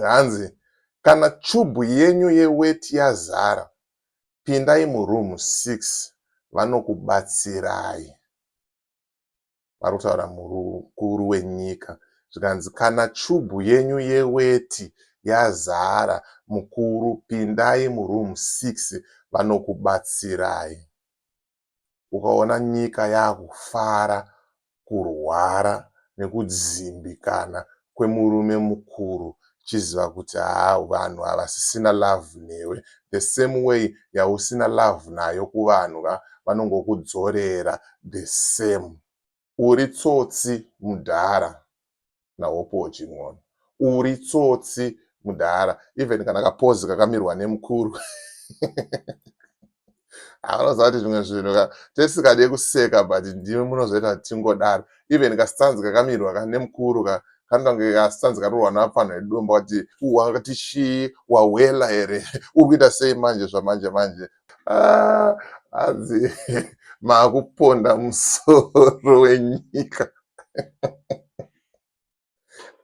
Hanzi kana chubhu yenyu yeweti yazara pindai muroom 6 vanokubatsirai. Vari kutaura mukuru wenyika. Zvikanzi kana chubhu yenyu yeweti yazara mukuru pindai muroom 6 vanokubatsirai. Ukaona nyika yakufara kurwara nekudzimbikana kwemurume mukuru chiziva kuti haa vanhu havasisina love newe the same way yausina love nayo kuvanhu ka vanongokudzorera the same. Uri tsotsi mudhara naHopewell Chin'ono. Uri tsotsi mudhara even kana kapozi kakamirwa nemukuru anoziva kuti zvimwe zvinhu ka tetisingade kuseka but ndimi munozoita kuti tingodaro even kastanzi kakamirwa ka nemukuru ka kanoita kunge kastanzi karohwa navanhu vedombo kuti wakati chii wawela here uri kuita sei manje zvamanje manje Ah, hanzi makuponda musoro wenyika.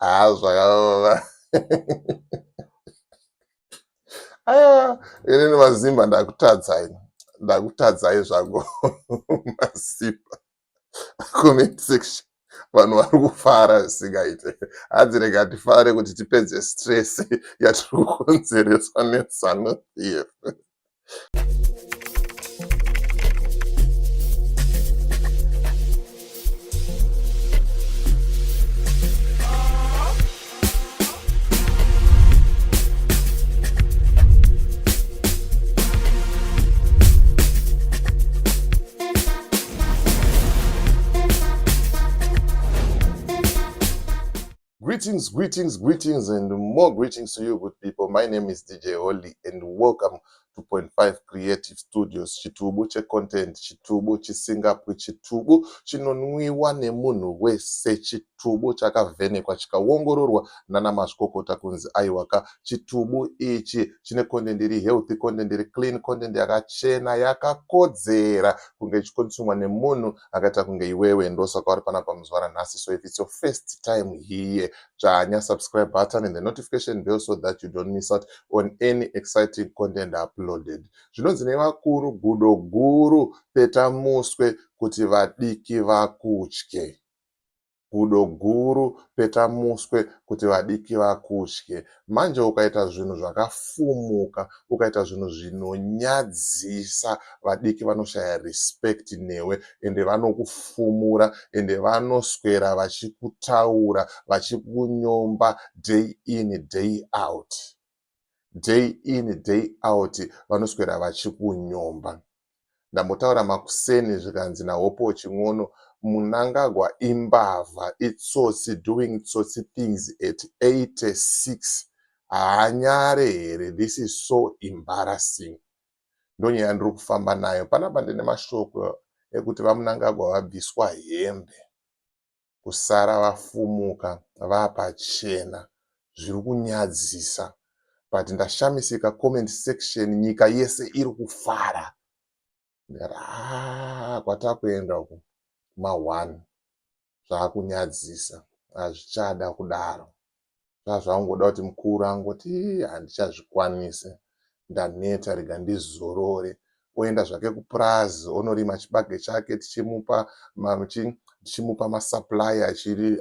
Ah, zvakaoma. Aiwa, inini mazimba ndakutadzai. Ndakutadzai zvangu mazimba. Comment section. Vanhu vari kufara zvisingaite. Hanzi rega tifare kuti tipedze stress yatiri kukonzereswa neZanu PF. Greetings, greetings, greetings, and more greetings to you, good people. My name is DJ Holly, and welcome to Point 5 Creative Studios. Chitubu checontent, chitubu chisingapwi, chitubu chinonwiwa nemunhu wese, chitubu chakavhenekwa chikaongororwa nana mazvikokota kunzi aiwaka chitubu ichi chine content iri healthy, content iri clean, content yakachena, yakakodzera kunge ichikonsumwa nemunhu akaita kunge iwewe. Ndosaka uri panapa muzuva ranhasi. So if it's your first time here, dzvanya subscribe button and the notification bell so that you don't miss out on any exciting content uploaded. Zvinonzi nevakuru gudo guru peta muswe kuti vadiki vakutye. Gudo guru peta muswe kuti vadiki vakutye. Manje ukaita zvinhu zvakafumuka, ukaita zvinhu zvinonyadzisa vadiki vanoshaya respect newe ende vanokufumura ende vanoswera vachikutaura vachikunyomba day in day out. Day in day out vanoswera vachikunyomba. Ndambotaura makuseni zvikanzi naHopewell Chin'ono Munangagwa imbavha itsotsi doing tsotsi things at 86 haanyare here this is so embarrassing. Ndonyaya yandiri kufamba nayo panapa ndine mashoko ekuti vaMunangagwa vabviswa hembe. Kusara vafumuka vapachena zviri kunyadzisa but ndashamisika comment section nyika yese iri kufara ndikati haa kwatakuenda uku ma one zvakunyadzisa hazvichada kudaro. Zvazvangoda kuti mukuru angoti handichazvikwanise ndaneta rega ndizorore oenda zvake kupurazi onorima chibage chake tichimupa tichimupa masupply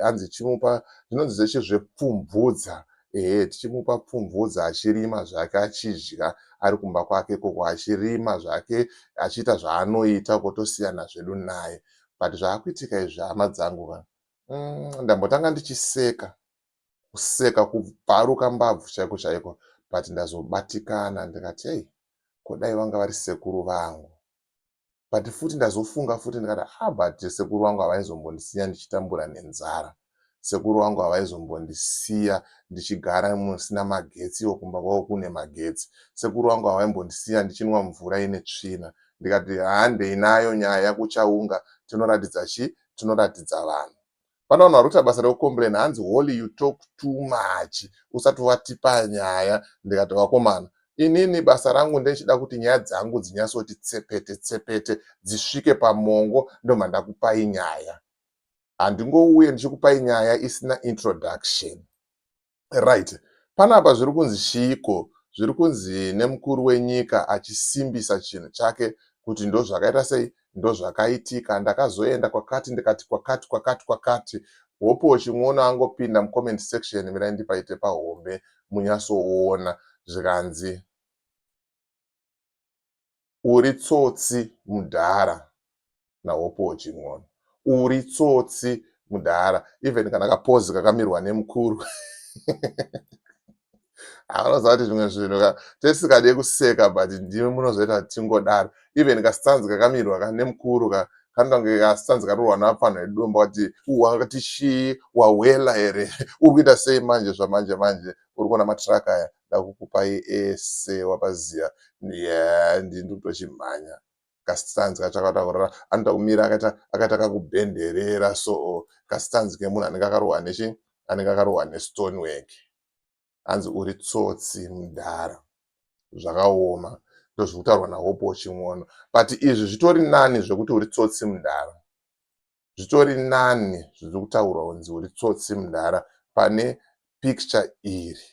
hanzi chimupa zvinonzi zveshe zvepfumvudza ehe tichimupa pfumvudza achirima zvake achidya ari kumba kwake ikoko achirima zvake achiita zvaanoita kotosiyana zvedu naye but zvaakuitika izvi hama dzangu ka ndambotanga ndichiseka kuseka kubvaruka mbabvu chaiko chaiko but ndazobatikana ndikati hei ko dai vanga vari sekuru vangu but futi ndazofunga futi ndikati ah but sekuru vangu havaizombondisiya ndichitambura nenzara sekuru vangu havaizombondisiya ndichigara musina magetsi iwo kumba kwavo kune magetsi sekuru vangu havaimbondisiya ndichinwa mvura ine tsvina ndikati handei nayo nyaya kuchaunga tinoratidza chi tinoratidza vanhu Pane vanhu vari kuita basa rekucomplaina hanzi Holly you talk too much usati watipa nyaya ndikati vakomana inini basa rangu ndechida kuti nyaya dzangu dzinyatsoti tsepete tsepete dzisvike pamongo ndobva ndakupai nyaya handingouye ndichikupai nyaya isina introduction. Right. Panapa zviri kunzi chiiko? Zviri kunzi nemukuru wenyika achisimbisa chinhu chake kuti ndozvakaita sei, ndozvakaitika, ndakazoenda kwakati, ndikati kwakati, kwakati, kwakati. Hope Chin'ono angopinda mucomment section, mirai ndipaite pahombe munyatsoona. Zvikanzi, "Uri tsotsi mudhara." NaHope Chin'ono, "Uri tsotsi mudhara." Even kana kapozi kakamirwa nemukuru, anoziva kuti zvimwe zvinhu tetisingade kuseka, but ndimi munozoita kuti tingodaro. Even kasitanzi kakamirwa ka nemukuru ka kanoita kunge kasitanzi karorwa navanhu vedombo, kuti wakati chii, wawela here, uri kuita sei manje? Zvamanje manje uri kuona matraka aya, ndakukupai ese, wapaziya ya, ndiri kutochimhanya. Kasitanzi kacho akaita kurara, anoita kumira akaita kakubhenderera, so kasitanzi kemunhu anenge akarohwa nechi, anenge akarohwa nestonework. Hanzi, "Uri tsotsi mudhara." Zvakaoma, ndozviri kutaurwa naHope Chin'ono. But izvi zvitori nani, zvekuti uri tsotsi mudhara, zvitori nani zviri kutaurwa kunzi uri tsotsi mudhara, pane picture iri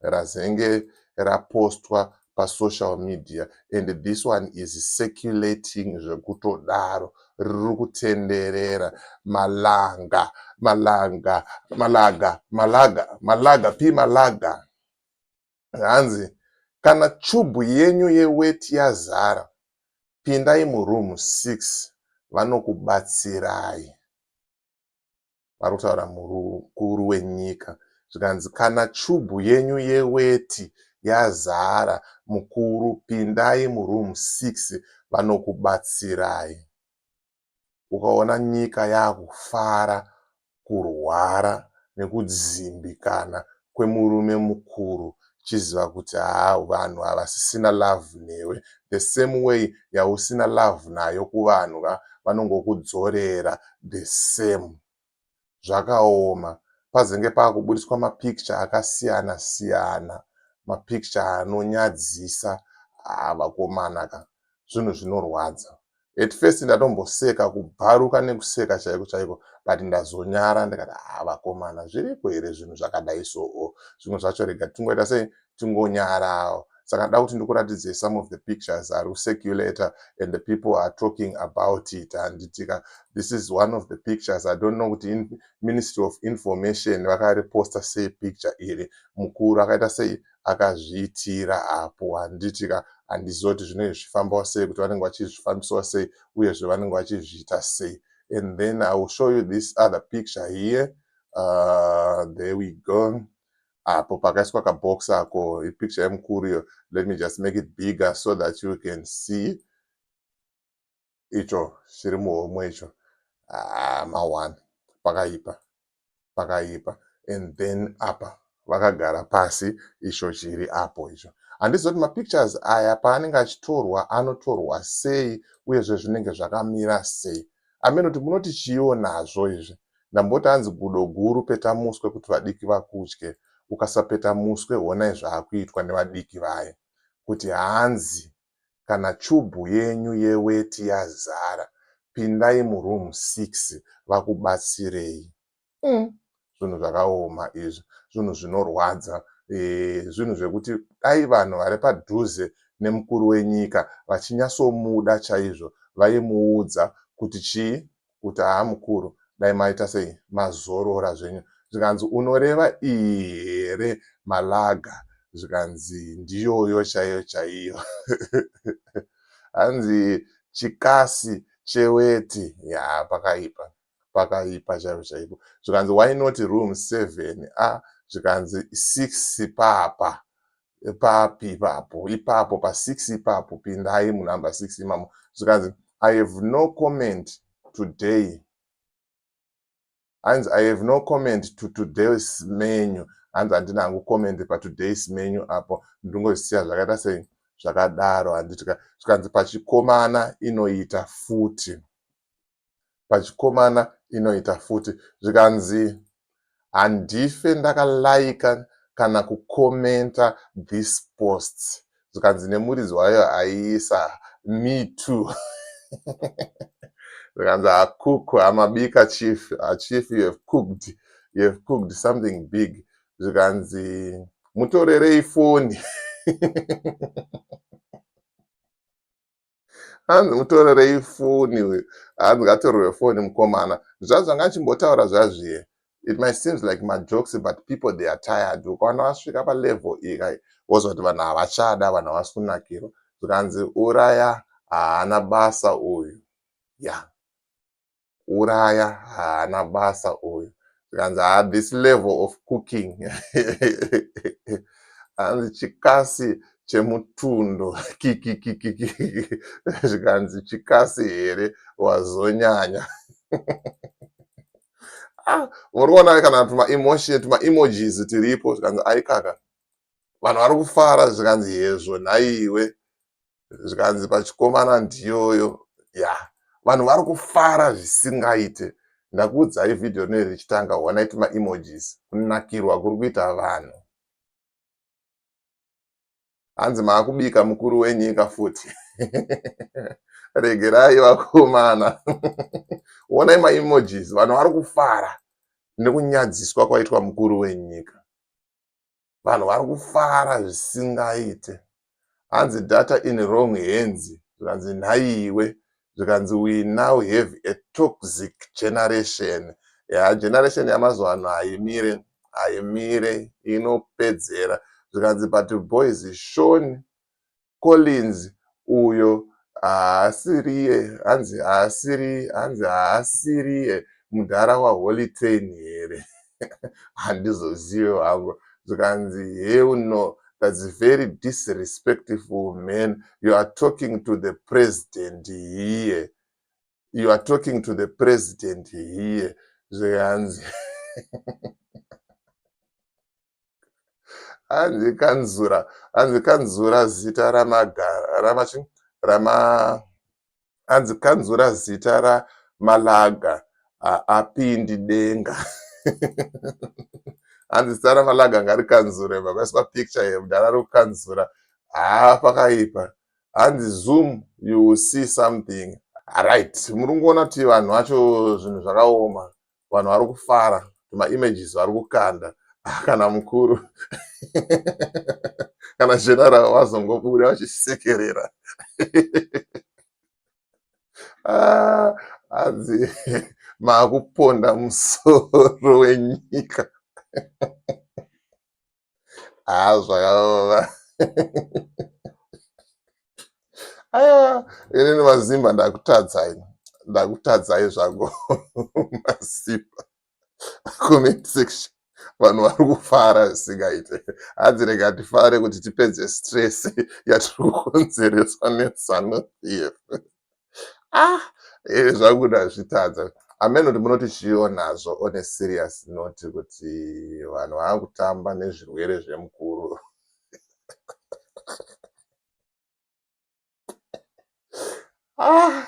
razenge rapostwa pasocial media. And this one is circulating zvekutodaro, riri kutenderera. Malanga, Malanga, Malaga, Malaga, Malaga P Malaga, hanzi, "Kana chubhu yenyu yeweti yazara, pindai muroom 6, vanokubatsirai." Vari kutaura mukuru wenyika. Zvikanzi, "Kana chubhu yenyu yeweti yazara, mukuru, pindai muroom 6, vanokubatsirai." Ukaona nyika yakufara kurwara nekudzimbikana kwemurume mukuru, chiziva kuti haa, vanhu havasisina love newe. The same way yausina love nayo kuvanhu, vanongokudzorera the same. Zvakaoma, pazenge paakubudiswa mapicture akasiyana siyana, mapicture anonyadzisa. Haa, vakomana ka, zvinhu zvinorwadza. At first ndatomboseka, kubvaruka nekuseka chaiko chaiko, but ndazonyara, ndikati, "Haa, vakomana, zviriko here zvinhu zvakadai?" So zvimwe zvacho rega tingoita sei, tingonyarawo. Saka nda kuti ndikuratidze some of the pictures ari kucirculata and the people are talking about it, handitika? This is one of the pictures. I don't know kuti Ministry of Information vakariposta sei picture iri. Mukuru akaita sei, akazviitira apo, handitika? Handizivi kuti zvinenge zvichifambawo sei, kuti vanenge vachizvifambisawo sei, uyezve vanenge vachizviita sei. And then I will show you this other picture here. There we go. Apo pakaiswa kabox ako, ipicture yemukuru iyo. Let me just make it bigger so that you can see icho chiri muhomwe icho. Ah, ma1, pakaipa, pakaipa. And then apa vakagara pasi, icho chiri apo icho. Handizivi kuti mapictures aya paanenge achitorwa anotorwa sei, uyezve zvinenge zvakamira sei. Amene kuti munoti chiiwo nazvo izvi. Ndamboti hanzi, "Gudo guru peta muswe kuti vadiki vakutye." Ukasapeta muswe, honai zvaakuitwa nevadiki vaya, kuti hanzi, "Kana chubhu yenyu yeweti yazara, pindai muroom 6, vakubatsirei." Zvinhu zvakaoma izvi, zvinhu zvinorwadza, zvinhu zvekuti dai vanhu vari padhuze nemukuru wenyika vachinyatsomuda chaizvo, vaimuudza kuti chii, kuti, "Haa, mukuru, dai maita sei, mazorora zvenyu." Zvikanzi, "Unoreva iyi here, Malaga?" Zvikanzi, "Ndiyoyo chaiyo chaiyo." Hanzi, "Chikasi cheweti ya." Pakaipa, pakaipa chaizvo chaiko. Zvikanzi, "Why not room 7?" A, zvikanzi, 6 papa papi ipapo, ipapo pa6 ipapo, pindai munumber 6 imamo. Zvikanzi, "I have no comment today." Hanzi, "I have no comment to today's menu." Hanzi, "Handina hangu comment patoday's menu apo, ndingozisiya zvakaita sei, zvakadaro," handitika? Zvikanzi, "Pachikomana inoita futi, pachikomana inoita futi." Zvikanzi, "Handife ndakalaika kana kukomenta this post." Zvikanzi nemuridzi wayo aiisa, "Me too." Zvikanzi, "Hakuku hamabika, chief. Chief, you have cooked, you have cooked something big." Zvikanzi, Mutorerei foni. Hanzi mutorerei foni uyu. Hanzi ngatorerwe foni mukomana. Zvazvanga chimbotaura zvazviye. It might seems like majokes but people they are tired. Ukaona vasvika palevel iyi kai wozwa kuti vanhu havachada, vanhu havasi kunakirwa. Zvikanzi uraya haana basa uyu. Yeah. Uraya haana basa uyu. Zvikanzi haa this level of cooking. Hanzi chikasi chemutundo kikikikiki. Zvikanzi chikasi here wazonyanya. Ah, muri kuona kana tuma emotion tuma emojis tiripo zvikanzi aikaka. Vanhu vari kufara zvikanzi hezvo nhaiwe. Zvikanzi pachikomana ndiyoyo. Ya, vanhu vari kufara zvisingaite. Ndakuudzai vhidhiyo rino richitanga, honai tuma emojis, kunakirwa kuri kuita vanhu. Hanzi maakubika mukuru wenyika futi. Regerai vakomana. Honai maemojis, vanhu vari kufara nekunyadziswa kwaitwa mukuru wenyika. Vanhu vari kufara zvisingaite. Hanzi data in wrong hands, zvikanzi nhaiwe, zvikanzi we now have a toxic generation. Ya, generation yamazuva ano haimire, haimire, inopedzera. Zvikanzi but boys, Sean Collins uyo haasiriye, hanzi haasiri, hanzi haasiriye mudhara waHoly Ten here? Handizozive hangu. Zvikanzi hell no, that's very disrespectful man. You are talking to the president here. You are talking to the president here. Zvikanzi hanzi kanzura, hanzi kanzura zita ramagara ramachi rama hanzi kanzura zita ramalaga haapindi denga. Hanzi zita ramalaga ngarikanzure, vakaiswa picture yemudhara ari kukanzura. Haa, pakaipa. Hanzi zoom you will see something. Right, muri kuona kuti vanhu vacho zvinhu zvakaoma. Vanhu vari kufara, maimages vari kukanda. Kana mukuru kana general vazongobuda vachisekerera. Hanzi maakuponda musoro wenyika. Haa, zvakaoma. Aiwa, inini mazimba ndakutadzai, ndakutadzai zvangu mazimba. Comment section vanhu vari kufara zvisingaite. Hanzi rega tifare kuti tipedze stress yatiri kukonzereswa neZANU PF. Ah, zvangu ndazvitadza. Hameno kuti munoti chiyo nazvo on a serious note kuti vanhu vaakutamba nezvirwere zvemukuru. Ah,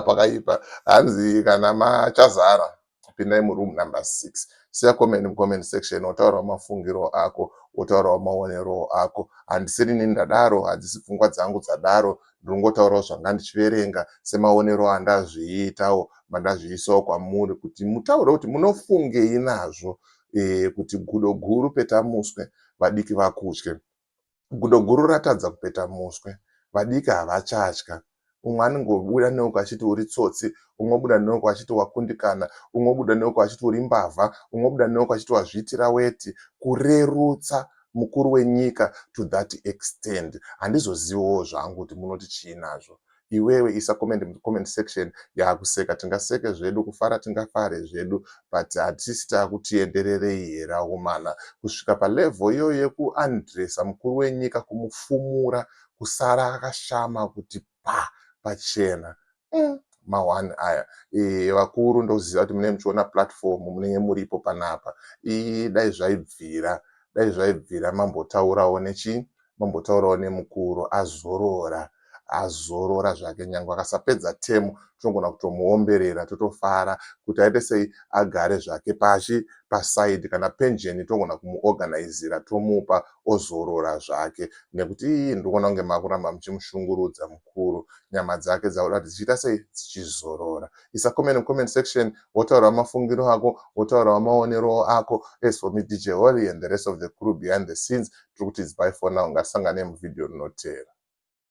pakaipa. Hanzi kana machazara pindai muroom number 6. Siya comment mucomment section, wotaurawo mafungiro ako, wotaurawo maonero ako. Handisiri nini ndadaro, hadzisi pfungwa dzangu dzadaro, ndinongotaurawo zvanga ndichiverenga semaonero andazviitawo, mandazviisawo kwamuri kuti mutaure kuti munofungei nazvo, kuti gudo guru peta muswe vadiki vakutye. Gudo guru ratadza kupeta muswe, vadiki havachatya. Umwe anongobuda neuko achiti uri tsotsi, umwe obuda neuko achiti wakundikana, umwe obuda neuko achiti uri mbavha, umwe obuda neuko achiti wazviitira weti. Kurerutsa mukuru wenyika to that extent. Handizoziviwo zvangu kuti munoti chii nazvo. Iwewe isa comment mucomment section. Yakuseka tingaseke zvedu, kufara tingafare zvedu, but hatisi takutiendererei here akomana kusvika palevel iyoyo yekuundressa mukuru wenyika, kumufumura kusara akashama kuti pa pachena. Mawani aya. Vakuru ndoziva kuti munenge muchiona platform, munenge muripo panapa. Dai zvaibvira, dai zvaibvira mambotaurawo nechi, mambotaurawo nemukuru azorora. Azorora zvake, nyange akasapedza term, tinogona kutomuomberera, totofara kuti aite sei, agare zvake pashi paside. Kana pension togona kumuorganizira, tomupa, ozorora zvake, nekuti ii, ndikuona kunge makuramba muchimushungurudza mukuru. Nyama dzake dzakuda kuti dzichiita sei, dzichizorora. Isa comment mucomment section, wotaurawo mafungiro ako, wotaurawo maonero ako. As for me, DJ Holly, and the rest of the crew behind the scenes, tiri kuti it's bye for now. Ngasangane muvhidhiyo rinotera.